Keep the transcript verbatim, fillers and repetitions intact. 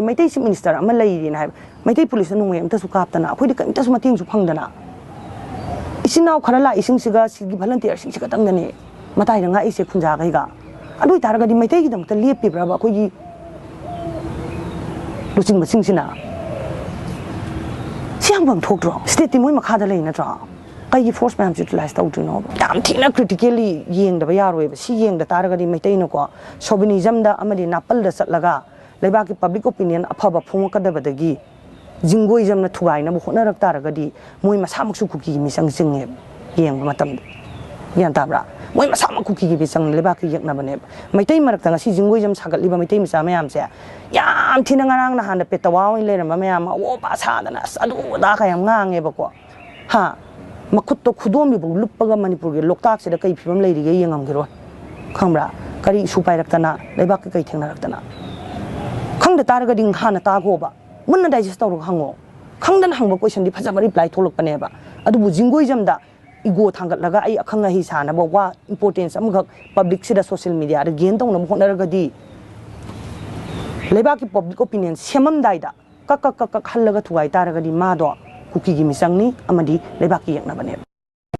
Meitei chief minister ꯑꯃ ꯂꯩꯔꯤꯅ ꯍꯥꯏꯕ, ꯃꯩꯇꯩ ꯄꯨꯂꯤꯁꯅ ꯅꯣꯡꯃꯩ ꯑꯝꯇꯁꯨ ꯀꯥꯞꯇꯅ, ꯑꯩꯈꯣꯏꯗꯤ ꯀꯔꯤꯝꯇꯁꯨ ꯃꯇꯦꯡꯁꯨ ꯐꯪꯗꯅ, ꯏꯆꯤꯟ ꯏꯅꯥꯎ ꯈꯔ ꯂꯥꯛꯏꯁꯤꯡꯁꯤꯒ ꯁꯤꯒꯤ ꯚꯂꯟꯇꯤꯌꯔꯁꯤꯡꯁꯤ ꯈꯛꯇꯪꯗꯅꯦ ꯃꯇꯥꯏꯗ ꯉꯥꯛꯏꯁꯦ ꯈꯨꯟꯖꯥꯈꯩꯒ꯫ ꯑꯗꯨ ꯑꯣꯏꯇꯥꯔꯒꯗꯤ ꯃꯩꯇꯩꯒꯤꯗꯃꯛꯇ ꯂꯦꯞꯄꯤꯕ꯭ꯔꯕ ꯑꯩꯈꯣꯏꯒꯤ ꯂꯨꯆꯤꯡꯕꯁꯤꯡꯁꯤꯅ? ꯁꯤ ꯍꯪꯐꯝ ꯊꯣꯛꯇ꯭ꯔꯣ? ꯁ꯭ꯇꯦꯠꯇꯤ ꯃꯣꯏ ꯃꯈꯥꯗ ꯂꯩ ꯅꯠꯇ꯭ꯔꯣ? ꯀꯩꯒꯤ ꯐꯣꯔꯁ ꯃꯌꯥꯝꯁꯤ ꯌꯨꯇꯤꯂꯥꯏꯁ ꯇꯧꯗ꯭ꯔꯤꯅꯣꯕ? ꯌꯥꯝ ꯊꯤꯅ ꯀ꯭ꯔꯤꯇꯤꯀꯦꯜꯂꯤ ꯌꯦꯡꯗꯕ ꯌꯥꯔꯣꯏꯕ꯫ ꯁꯤ ꯌꯦꯡꯗ ꯇꯥꯔꯒꯗꯤ ꯃꯩꯇꯩꯅꯀꯣ ꯁꯣꯕꯤꯅꯤꯖꯝꯗ ꯑꯃꯗꯤ ꯅꯥꯄꯜꯗ ꯆꯠꯂꯒ ꯂꯩꯕꯥꯛꯀꯤ ꯄꯕ꯭ꯂꯤꯛ ꯑꯣꯄꯤꯅꯤꯌꯟ ꯑꯐꯕ ꯐꯣꯡꯉꯛꯀꯗꯕꯗꯒꯤ ꯖꯤꯡꯒꯣꯏꯖꯝꯅ ꯊꯨꯒꯥꯏꯅꯕ ꯍꯣꯠꯅꯔꯛ ꯇꯥꯔꯒꯗꯤ ꯃꯣꯏ ꯃꯁꯥꯃꯛꯁꯨ ꯀꯨꯀꯤꯒꯤ ꯃꯤꯆꯪ ꯆꯤꯡꯉꯦꯕ ꯌꯦꯡꯕ ꯃꯇꯝꯗ꯫ ꯒ꯭ꯌꯥꯟ ꯇꯥꯕ꯭ꯔꯥ? ꯃꯣꯏ ꯃꯁꯥꯃꯛ ꯀꯨꯀꯤꯒꯤ ꯃꯤꯆꯪ, ꯂꯩꯕꯥꯛꯀꯤ ꯌꯦꯛꯅꯕꯅꯦꯕ꯫ ꯃꯩꯇꯩ ꯃꯔꯛꯇ ꯉꯁꯤ ꯖꯤꯡꯒꯣꯏꯖꯝ ꯁꯥꯒꯠꯂꯤꯕ ꯃꯩꯇꯩ ꯃꯆꯥ ꯃꯌꯥꯝꯁꯦ ꯌꯥꯝ ꯊꯤꯅ ꯉꯔꯥꯡ ꯅꯍꯥꯟꯗ ꯄꯦꯇꯋꯥ ꯑꯣꯏꯅ ꯂꯩꯔꯝꯕ ꯃꯌꯥꯝ ꯑꯃ ꯑꯣ ꯄꯥ ꯁꯥꯗꯅ ꯑꯁ ꯑꯗꯨ ꯑꯗꯥ ꯀ ꯌꯥꯝ ꯉꯥꯡꯉꯦꯕꯀꯣ꯫ ꯍꯥ? ꯃꯈꯨꯠꯇꯣ ꯈꯨꯗꯣꯝꯕꯤꯕꯨ ꯂꯨꯞꯄꯒ ꯃꯅꯤꯄꯨꯔꯒꯤ ꯂꯣꯛꯇꯥꯛꯁꯤꯗ ꯀꯩ ꯐꯤꯕꯝ ꯂꯩꯔꯤꯒꯦ ꯌꯦꯡꯉꯝꯈꯤꯔꯣꯏ꯫ ꯈꯪꯕ꯭ꯔꯥ? ꯀꯔꯤ ꯏꯁꯨ ꯄꯥꯏꯔꯛꯇꯅ, ꯂꯩꯕꯥꯛꯀ ꯀꯩ ꯊꯦꯡꯅꯔꯛꯇꯅ? ꯈꯪꯗ ꯇꯥꯔꯒꯗꯤ ꯍꯥꯟꯅ ꯇꯥꯈꯣꯕ, ꯃꯨꯟꯅ ꯗꯥꯏꯖꯦꯁ ꯇꯧꯔꯒ ꯍꯪꯉꯣ꯫ ꯈꯪꯗꯅ ꯍꯪꯕ ꯀꯣꯏꯁꯟꯗꯤ ꯐꯖꯕ ꯔꯤꯄ꯭ꯂꯥꯏ ꯊꯣꯛꯂꯛꯄꯅꯦꯕ꯫ ꯑꯗꯨꯕꯨ ꯖꯤꯡꯒꯣꯏꯖꯝꯗ ꯏꯒꯣ ꯊꯥꯡꯒꯠꯂꯒ ꯑꯩ ꯑꯈꯪ ꯑꯍꯩ ꯁꯥꯅꯕ ꯋꯥ ꯏꯝꯄꯣꯔꯇꯦꯟꯁ ꯑꯃꯈꯛ ꯄꯕ꯭ꯂꯤꯛꯁꯤꯗ ꯁꯣꯁꯤꯌꯦꯜ ꯃꯤꯗꯤꯌꯥꯗ ꯒꯦꯟ ꯇꯧꯅꯕ ꯍꯣꯠꯅꯔꯒꯗꯤ ꯂꯩꯕꯥꯛꯀꯤ ꯄꯕ꯭ꯂꯤꯛ ꯑꯣꯄꯤꯅꯤꯌꯟ ꯁꯦꯝꯃꯝꯗꯥꯏꯗ ꯀꯛ ꯀꯛ ꯀꯛ ꯀꯛ ꯍꯜꯂꯒ ꯊꯨꯒꯥꯏ ꯇꯥꯔꯒꯗꯤ ꯃꯥꯗꯣ ꯀꯨꯀꯤꯒꯤ ꯃꯤꯆꯪꯅꯤ ꯑꯃꯗꯤ ꯂꯩꯕꯥꯛꯀꯤ ꯌꯦꯛꯅꯕꯅꯦꯕ꯫